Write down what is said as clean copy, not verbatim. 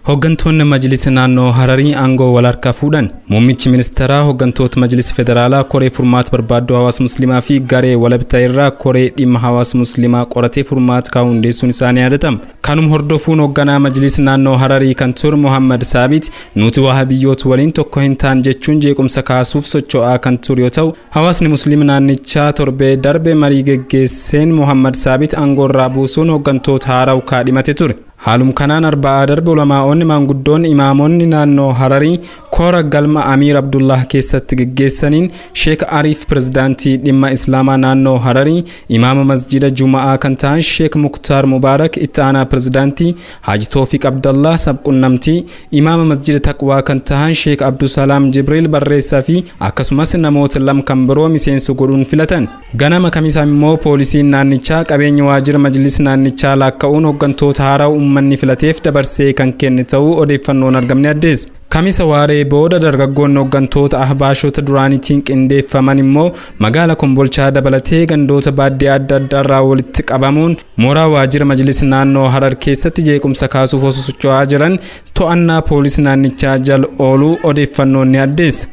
Hooggantoonni Majlisa Naannoo Hararii aangoo wal harkaa fuudhan. Muummichi ministeeraa hooggantoota Majlisa Federaalaa, koree furmaata barbaaddoo hawaasa Muslimaa fi garee walabtaa irraa koree dhimma hawaasa Muslimaa qoratee furmaata kaa'uu hundeessuun isaanii yaadatama. Kanuma hordofuun hoogganaa Majlisa Naannoo Hararii kan ture Muhammad Saabit "Nuti Wahabiyyoota waliin tokko hin taan" jechuun jeequmsa kaasuuf socho'aa kan ture yoo ta'u, hawaasni Musliima naannichaa torbee darbe marii geggeesseen Muhammad Saabit aangoo irraa buusuun hooggantoota haaraw kaadhimate ture. Haalum kanaan Arba'aa darbe ulamaa'onni, maanguddoonni, imaamonni naannoo Hararii kora galma Amiir Abdullah keessatti geggeessaniin Sheek Ariif pirezidaantii dhimma Islaamaa naannoo Hararii, imaama masjida Juma'aa kan ta'an Sheek Muktaar Mubaarak itti aanaa pirezidaantii, Haaji Toofiq Abdallah sabqunnamtii, imaama masjida Taqwaa kan ta'an Sheek Abdusalaam Jibriil barreessaa fi akkasumas namoota lam kan biroo miseensa godhuun filatan. Ganama Kamisaa immoo poolisiin naannichaa qabeenya waajjira majlis naannichaa laakka'uun hooggantoota haaraa uummanni filateef dabarsee kan kenne ta'uu odeeffannoon argamne addeessa. Kamisa waaree booda dargaggoonni hooggantoota ahbaashota duraaniitiin qindeeffaman immoo magaala Kombolchaa dabalatee gandoota baadiyyaa adda addaarraa walitti qabamuun mooraa waajjira majlis naannoo Harar keessatti jeequmsa kaasuuf osoo socho'aa jiran to'annaa poolisii naannichaa jala ooluu odeeffannoon ni addeessa.